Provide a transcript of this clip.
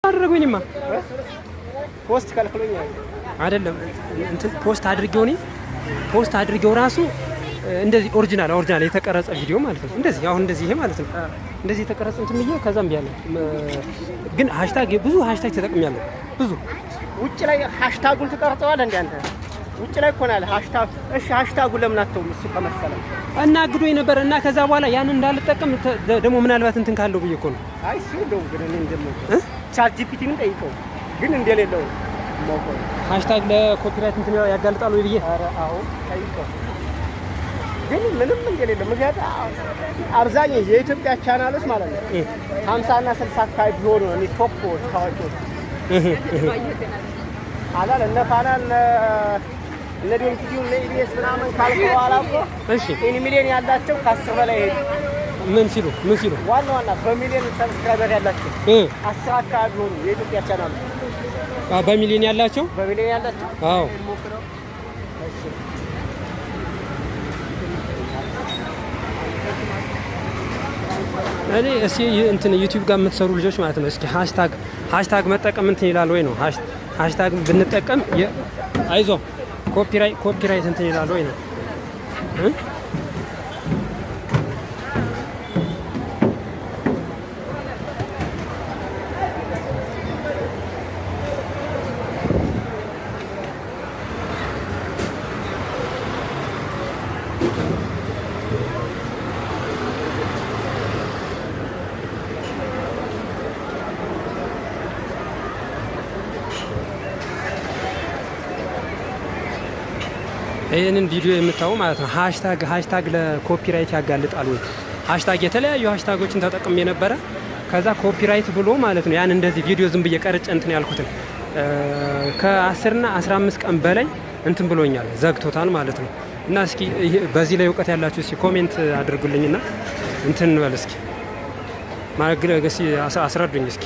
አደረጉኝማ። Post ከልክሎኛል። አይደለም፣ እንትን post አድርጌው፣ እኔ post አድርጌው ራሱ እንደዚህ original የተቀረጸ ቪዲዮ ማለት ነው። እንደዚህ አሁን እንደዚህ ይሄ ማለት ነው። እንደዚህ የተቀረጸ እንትን ብዬ ከዛም እምቢ አለ። ግን hashtag፣ ብዙ hashtag ተጠቅሜያለሁ። ብዙ። ውጭ ላይ hashtag ኡን ትቀርጸዋለህ እንደ አንተ? ውጭ ላይ እኮ ነው ያለ hashtag። እሺ፣ hashtag ኡን ለምን አተውም? እሱ ከመሰለ እና አግዶኝ ነበር እና ከዛ በኋላ ያንን እንዳልጠቀም ደግሞ ምናልባት እንትን ካለው ብዬ እኮ ነው። አይ፣ እሱ የለውም፣ ግን እኔ እንደምወደው ChatGPT ን ጠይቀው፣ ግን እንደሌለው የማውቀው። Hashtag ለ copyright እንትን ያጋልጣል ወይ ብዬ። ኧረ አዎ፣ ጠይቀው፣ ግን ምንም እንደሌለው። ምክንያቱም አብዛኛው የኢትዮጵያ ቻናሎች ማለት ነው 50 እና 60 አካባቢ ቢሆኑ ነው እኔ top ታዋቂዎች አላል እነ ፋና፣ እነ ዶንኪ፣ እነ ኢቢኤስ ምናምን ካልኩ በኋላ እኮ in ሚሊዮን ያላቸው ከ10 በላይ ሄዱ። ምን ሲሉ? ዋና ዋና በሚሊዮን subscriber ያላቸው 10 አካባቢ ሆኑ የኢትዮጵያ ቻናሎች። በሚሊዮን ያላቸው። በሚሊዮን ያላቸው። አዎ። እሺ። እኔ እስኪ እንትን YouTube ጋር የምትሰሩ ልጆች ማለት ነው፣ እስኪ hashtag መጠቀም እንትን ይላል ወይ ነው። Hashtag ብንጠቀም አይዞ copyright እንትን ይላል ወይ ነው እ? ይህንን ቪዲዮ የምታዩ ማለት ነው፣ hashtag ለ copyright ያጋልጣል ወይ? Hashtag፣ የተለያዩ hashtag ኦችን ተጠቅሜ ነበረ። ከዛ copyright ብሎ ማለት ነው ያን እንደዚህ ቪዲዮ ዝም ብዬ ቀርጬ እንትን ያልኩትን ከ10 እና 15 ቀን በላይ እንትን ብሎኛል፣ ዘግቶታል ማለት ነው። እና እስኪ በዚህ ላይ እውቀት ያላችሁ እስኪ comment አድርጉልኝና እንትን እንበል እስኪ፣ ማለት እስኪ አስረዱኝ እስኪ።